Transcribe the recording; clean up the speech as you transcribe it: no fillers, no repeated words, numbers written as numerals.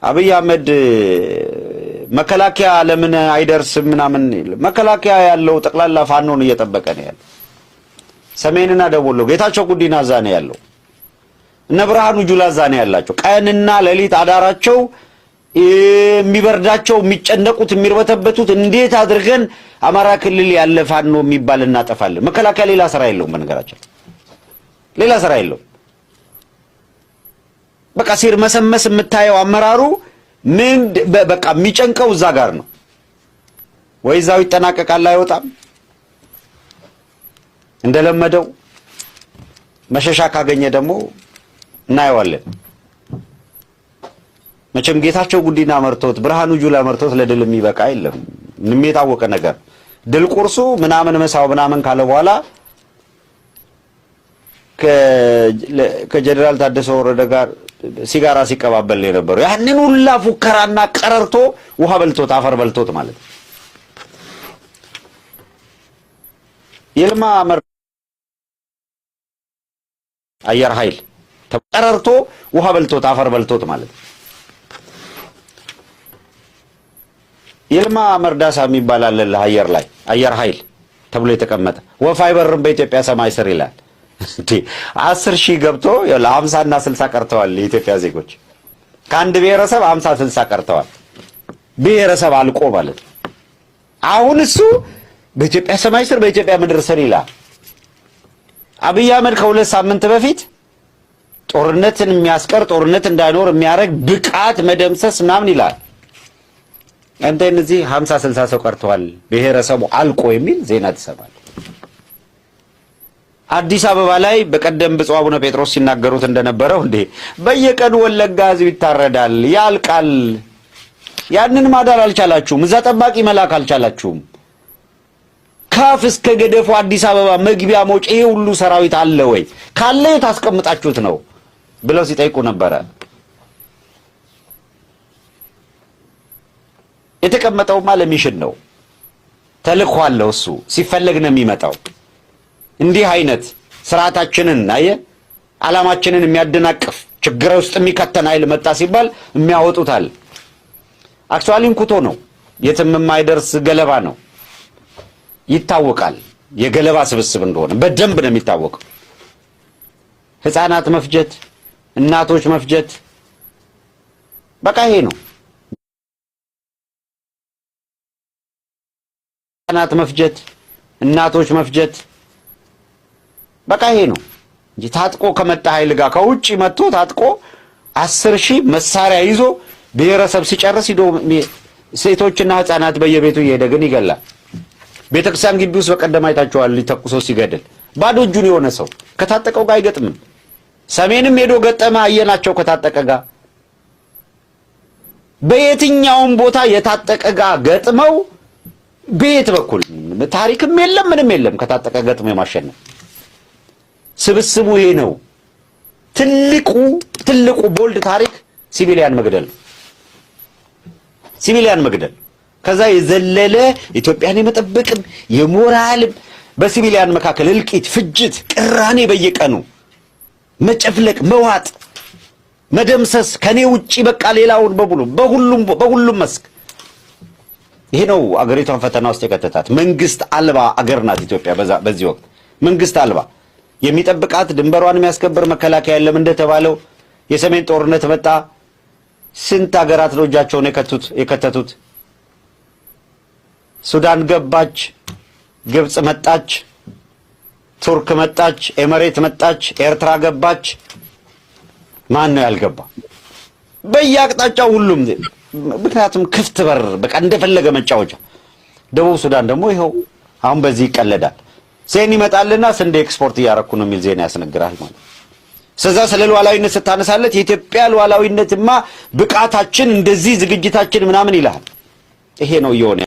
አብይ አህመድ መከላከያ ለምን አይደርስም ምናምን፣ መከላከያ ያለው ጠቅላላ ፋኖን እየጠበቀ ነው ያለው። ሰሜንና ደቡብ ወሎ ጌታቸው ጉዲና እዛ ነው ያለው። እነ ብርሃኑ ጁላ እዛ ነው ያላቸው። ቀንና ሌሊት አዳራቸው የሚበርዳቸው፣ የሚጨነቁት፣ የሚርበተበቱት እንዴት አድርገን አማራ ክልል ያለ ፋኖ የሚባል እናጠፋለን። መከላከያ ሌላ ስራ የለውም። በነገራችን ሌላ ስራ የለውም። በቃ ሲርመሰመስ የምታየው አመራሩ ምን በቃ የሚጨንቀው እዛ ጋር ነው። ወይ እዛው ይጠናቀቃል፣ አይወጣም። እንደለመደው መሸሻ ካገኘ ደግሞ እናየዋለን። መቼም ጌታቸው ጉዲና መርቶት፣ ብርሃኑ ጁላ መርቶት ለድል የሚበቃ የለም። ምንም የታወቀ ነገር ድል ቁርሱ ምናምን ምሳው ምናምን ካለ በኋላ ከጀኔራል ታደሰ ወረደ ጋር ሲጋራ ሲቀባበል ነው የነበረው። ያንን ሁላ ፉከራና ቀረርቶ ውሃ በልቶት አፈር በልቶት ማለት ነው። ይልማ አየር ኃይል ቀረርቶ ውሃ በልቶት አፈር በልቶት ማለት ነው። ይልማ መርዳሳ የሚባል አለልህ አየር ላይ አየር ኃይል ተብሎ የተቀመጠ ወፍ አይበርም በኢትዮጵያ ሰማይ ስር ይላል። 10,000 ገብቶ 50 እና 60 ቀርተዋል። የኢትዮጵያ ዜጎች ከአንድ ብሔረሰብ 50 60 ቀርተዋል። ብሔረሰብ አልቆ ማለት ነው። አሁን እሱ በኢትዮጵያ ሰማይ ስር በኢትዮጵያ ምድር ስር ይላል። አብይ አህመድ ከ2 ሳምንት በፊት ጦርነትን የሚያስቀር፣ ጦርነት እንዳይኖር የሚያደርግ ብቃት መደምሰስ ምናምን ይላል። አንተ እነዚህ 50 60 ሰው ቀርተዋል፣ ብሔረሰቡ አልቆ የሚል ዜና ትሰማለህ። አዲስ አበባ ላይ በቀደም ብፁዕ አቡነ ጴጥሮስ ሲናገሩት እንደነበረው እንዴ በየቀኑ ወለጋ ህዝብ ይታረዳል፣ ያልቃል። ያንን ማዳን አልቻላችሁም። እዛ ጠባቂ መላክ አልቻላችሁም። ካፍ እስከ ገደፉ አዲስ አበባ መግቢያ መውጫ ይሄ ሁሉ ሰራዊት አለ ወይ? ካለ የት አስቀምጣችሁት ነው ብለው ሲጠይቁ ነበረ። የተቀመጠውማ ለ mission ነው። ተልእኮ አለው። እሱ ሲፈለግ ነው የሚመጣው። እንዲህ አይነት ስርዓታችንን አየ ዓላማችንን የሚያደናቅፍ ችግር ውስጥ የሚከተን ኃይል መጣ ሲባል የሚያወጡታል። Actually እንኩቶ ነው፣ የትም የማይደርስ ገለባ ነው። ይታወቃል። የገለባ ስብስብ እንደሆነ በደንብ ነው የሚታወቀው። ህፃናት መፍጀት፣ እናቶች መፍጀት፣ በቃ ይሄ ነው። ህፃናት መፍጀት፣ እናቶች መፍጀት፣ በቃ ይሄ ነው እንጂ ታጥቆ ከመጣ ኃይል ጋር ከውጭ መጥቶ ታጥቆ 10,000 መሳሪያ ይዞ ብሔረሰብ ሲጨርስ ሂዶ ሴቶችና ህፃናት በየቤቱ እየሄደ ግን ይገላል። ቤተክርስቲያን ግቢ ውስጥ በቀደም አይታችኋል። ተኩሶ ሲገድል ባዶ እጁን የሆነ ሰው ከታጠቀው ጋር አይገጥምም። ሰሜንም ሄዶ ገጠመ፣ አየናቸው ከታጠቀ ጋር። በየትኛውም ቦታ የታጠቀ ጋር ገጥመው በየት በኩል ታሪክም የለም ምንም የለም። ከታጠቀ ገጥሞ የማሸነፍ ስብስቡ ይሄ ነው። ትልቁ ትልቁ bold ታሪክ civilian መግደል፣ civilian መግደል። ከዛ የዘለለ ኢትዮጵያን የመጠበቅም የሞራልም በ civilian መካከል እልቂት፣ ፍጅት፣ ቅራኔ፣ በየቀኑ መጨፍለቅ፣ መዋጥ፣ መደምሰስ፣ ከኔ ውጪ በቃ ሌላውን በሙሉ በሁሉም በሁሉም መስክ ይሄ ነው አገሪቷን ፈተና ውስጥ የከተታት። መንግስት አልባ አገር ናት ኢትዮጵያ። በዚህ ወቅት መንግስት አልባ፣ የሚጠብቃት ድንበሯን የሚያስከብር መከላከያ የለም። እንደተባለው የሰሜን ጦርነት መጣ። ስንት ሀገራት ነው እጃቸውን የከተቱት? ሱዳን ገባች፣ ግብፅ መጣች፣ ቱርክ መጣች፣ ኤመሬት መጣች፣ ኤርትራ ገባች። ማን ነው ያልገባ? በየአቅጣጫው ሁሉም። ምክንያቱም ክፍት በር በቃ እንደፈለገ መጫወቻ። ደቡብ ሱዳን ደግሞ ይኸው አሁን በዚህ ይቀለዳል። ዜን ይመጣልና ስንዴ ኤክስፖርት እያረኩ ነው የሚል ዜና ያስነግራል ማለት። ስለዛ ስለ ሉዓላዊነት ስታነሳለት የኢትዮጵያ ሉዓላዊነትማ ብቃታችን እንደዚህ ዝግጅታችን ምናምን ይልሃል። ይሄ ነው እየሆነ